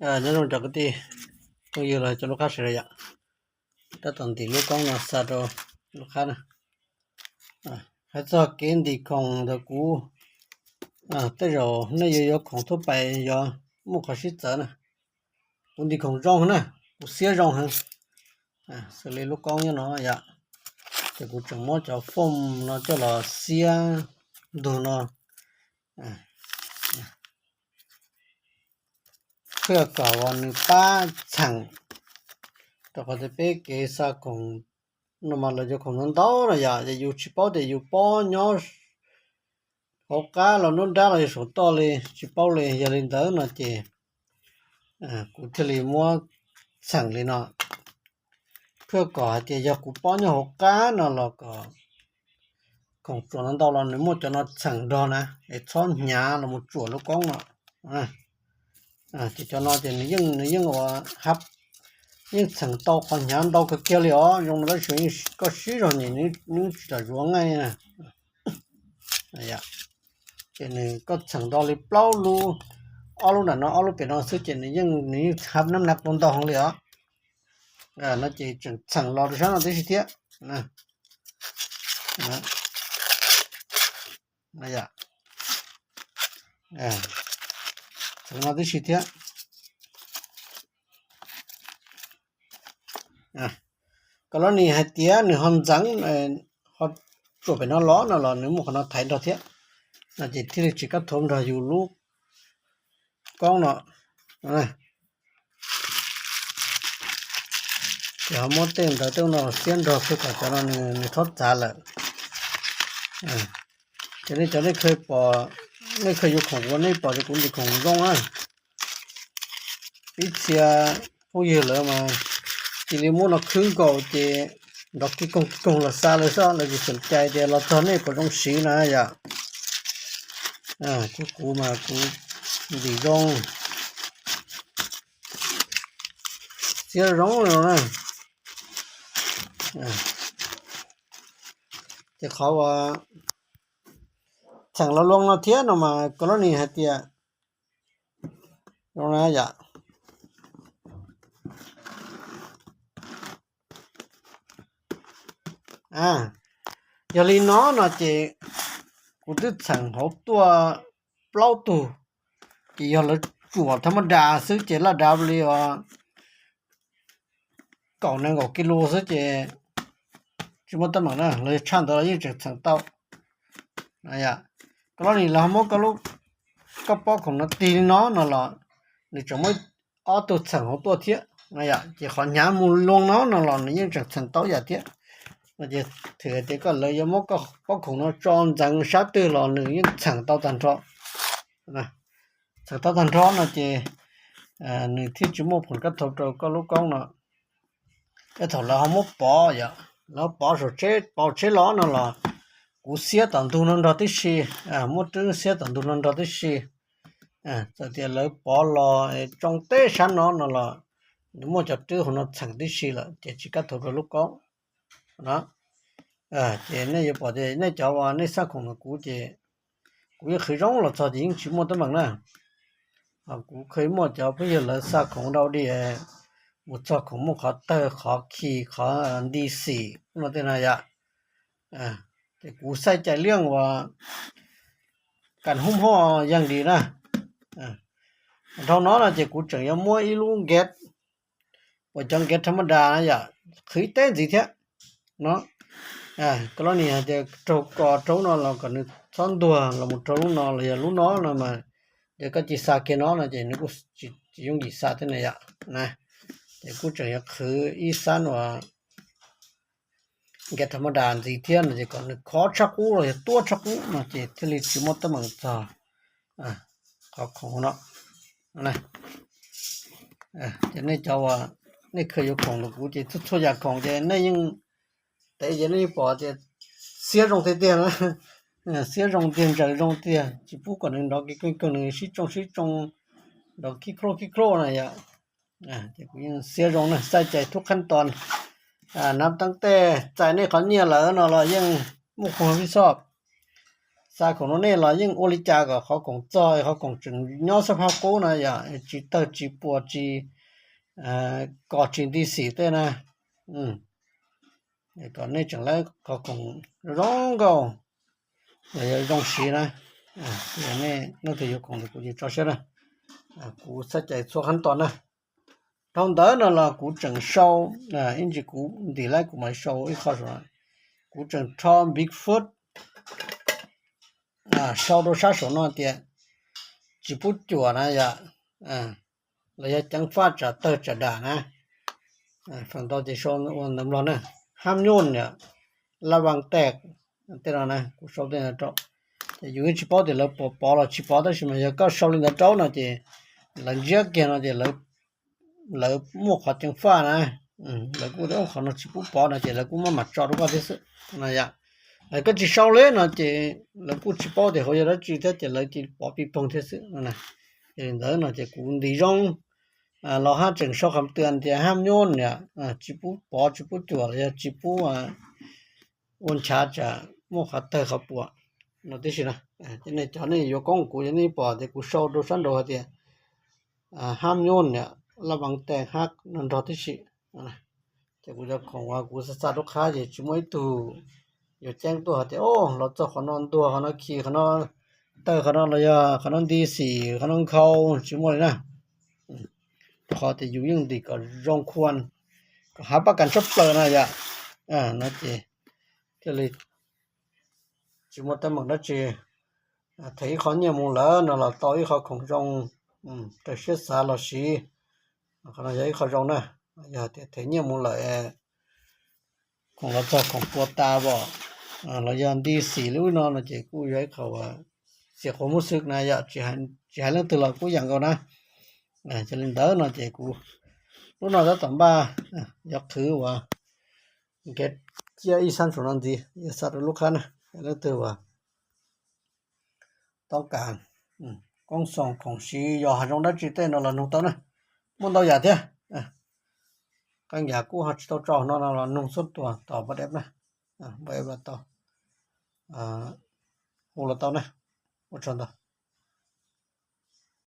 Nyob zoo cov kwv tij phooj ywg los cov lub qab sawv daws yom. Tab tom ntim lub koob no xa rau lub qab na. Hais txog kev ntim khoom ntawd kuv, tej zaum nej yuav yuav khoom thuab pais yog muaj qhov sib txawv na. Kuv ntim khoom zoo heev na, kuv siab zoo heev. Xws li lub koob nyob no yom, ces kuv tseem muab cov foom no coj los xiab ntug no, thiaj kom uas nws pab txheem, rau qhov tias peb kev xa khoom no mas lawv cov khoom ntau ntau no yom, ces yus tsis paub tias yus pob nyob hauv qab los nruab nrab los yog saum toj li tsis paub li. Yog li ntawd no ces kuv thiaj li muab txheem li no, thiaj kom hais tias yog kuv pob nyob hauv qab no los kom khoom tsuam ntau ntau los nws muaj cov no txheem nrog na, es txhob hnyav los mus tsuam lub koob no. Ces cov no ces nws yeej nws yeej ua hab, yeej txheem tau qhov hnyav ntau kawg kiag li os. Zoo no tab sis koj siab zog nyem nws tsis tau zuav nqaij na. Ces nws koj txheem ntau li plaub lub, ob lub nram no ob lub pem no xwb ces nws yeej nws yeej hab nab nab ntau ntau heev li os. No ces tseem txheem los rau sab no tib si thiab. Txheem no tib si thiab. Koj lub nis hais tias nws ho ntxeev, ho tsuam pem no los no los nws muaj qhov no thaiv nrog thiab, no ces thiaj li tsis kab thuav nrog yus lub koob no. Ces ho muab tej ntawd tej no xiab nrog xwb kom cov no nws txhob txav lawm. Ces nej cov nej kheev pom, nej kheev yuav khoom ua nej pom ces kuv ntim khoom zoo na. Ib txhia phooj ywg lawv mas cia li muab no khwb nkaus ces nrov kig koog kig koog los xa lawv xwb, lawv tsis xom cai tias los txog nej puas zoo siv na yom. Kuv kuv mas kuv ntim zoo, siab zoo no na. Ces qhov uas txheem los loo no thiab no mas koj lub nis hais tias zoo na yom. Yog li no no ces kuv twb txheem hauv tuaj plaub tug, ces yog lawv tsuam thab mab das xwb ces laj dav li os kaum nees nkaum kis lus xwb ces tsis muaj teeb meem na, los yog tshaj ntawd los yeej tseem txheem tau. Koj lub nis los muab koj pob khoom no tig li no no los nws tseem muaj ob tug txheem hauv tuaj thiab. Ces qhov hnyav mus loo no no los nws yeej tseem txheem tau yam thiab. No ces thwm hais tias koj lawv yuav muab koj pob khoom no tso ntxeev sab twg los nws yeej txheem tau tag nrho. Txheem tau tag nrho no ces nws thiaj tsis muaj phoom kab thaum rau koj lub koob no. Tej thaum lawv ho muab pov yom, lawv pov saum tsheb, pov tsheb los no los kuv xiab tom ntug no nrog tib si, muab rwb xiab tom ntug no nrog tib si. Txawm tias lawv pov los tsoo teb sab no no los nws muaj cov rwb hauv no txheem tib si lawm ces tsis kab thaum rau lub koob no. Ces nej yuav pom tias nej cov uas nej xaj khoom ntawm kuv ces kuv yeej qhwv zoo los txog ces yeej tsis muaj teeb meem na. Ho kuv kheev muaj cov phooj ywg lawv xaj khoom rau di, mus txog khoom muaj qhov tawg qhov khi qhov nti xim no tej no yom. Ces kuv xaij cai liaj uas kam hub hmoj yaj dis na. Dhau no no ces kuv tseem yuav muab ib lub nkev, uas cov nkev thab mab das na yom, qhwv ib teb ntxiv thiab no. Koj lub nis hais tias raug kos raug no los kom nws txhob ntuag los mus raug lub no los yog lub no no mas, ces koj cia xa kiag no no ces nws kuj tsis yooj yim xa thiab na yom. Ces kuv tseem yuav qhwv ib xab uas nkev thab mab das ntxiv thiab no ces kom nws khov tshaj qub los yog tuab tshaj qub no ces thiaj li tsis muaj teeb meem txog qhov khoom no. Ces nej cov uas nej kheev yuav khoom ntawm kuv ces txhua txhua yam khoom ces nej yeej, tev ces nej yeej pom tias xiab zoo tiag tiag, xiab zoo tiag, ntsaws zoo tiag, tsis pub kom nws nrov kiag kawg, nws sib tsoo sib tsoo, nrov khib khlauj khib khlauj na yom. Ces kuv yeej xiab zoo na, xaij cai thub qhab tos, nab teeb tej txais nej qhov nyiaj lawm no los yeej muaj qhov vij xoj, xa khoom rau nej los yeej ua li cas kom qhov khoom txog, qhov khoom tseem nyob xab phab qub na yom, tsis tawg tsis puas tsis kos tsis nti xim tej na. Kom nej tseem lawv qhov khoom zoo nkauj, yog zoo siv na. Nej leej twg yuav khoom kuv tsis tso siab na, kuv txhaj cais txhua qhab tos na. Dhau ntawd no los kuv tseem sau, ib ntsis kuv ntim lawm kuv mam sau ib qho saum no. Kuv tseem rho Bigfoot sau rau sab saum no tias tsis pub cuam na yom, los yog ceev faj tsam tawg tsam dam na. Feem ntau ces sau ua ntawd mlog na, hab nyuj niam, laj vaas tes, tej no na kuv sau tej ntawd rau. Ces yus yeej tsis paub tias lawv puas pov los tsis pov, tab sis mas yog koj sau li ntawd rau no ces lawv ntsiab kiag no ces lawv muaj qhov ceev faj na, lawv kuj tias qhov no tsis pub pov no ces lawv kuj maj mam tso rau koj thiab xwb no yom. Koj tsis sau li no ces lawv kuj tsis paub tias hauv yog dab tsi thiab ces lawv cia li pov pij poog thiab xwb no. Ces li ntawd no ces kuv ntim zoo los hab tseem sau qhov twg tias hab nyuj niam, tsis pub pov tsis pub cuam los yog tsis pub ua nchav tsam muaj qhov tawg qhov puas no tib si na. Ces nej cov nej yuav koob kuv ces nej pom tias kuv sau rau sab nraud hais tias hab nyuj niam, laj vaas tes hab no nrog tib si. Ces kuv cov khoom uas kuv xa xa rau qhab ces tsis muaj ib tug yuav ceeb tuaj hais tias o, los txog qhov no ntuag, qhov no khi, qhov no tawg, qhov no los yog qhov no nti xim, qhov no nkhaus, tsis muaj li na. Rau qhov tias yus yeej ntim kom zoo khuam, kom hav paj kas tshaj plaws na yom. No ces thiaj li tsis muaj teeb meem dab tsi. Them ib qho nyiaj mus lawm no los tau ib qho khoom zoo, raws siab xav los siv. Qhov no yog ib qho zoo na, yog tias them nyiaj mus lawm, khoom los txog khoom puas tas os, los yog nti xim li ub no no ces kuj yog ib qho uas xiam qhuas muab xwb na yom, tsis hais leej twg los kuj yeem nkaus na. Ces li ntawd no ces kuv lub no tab tom npaj yuav qhwv uas nkev ciaj ib xab saum no ntxiv, yuav xa rau lub qhab na. Leej twg uas toob kas koob xoo khoom siv yos hav zoov dab tsi tej no los nug tau na, muaj ntau yam thiab. Qee yam kuj ho tsis tau tso no no los nug xub tuas tom npaj dep na, npaj dep los tau, hu los tau na. Ua tsaug ntau.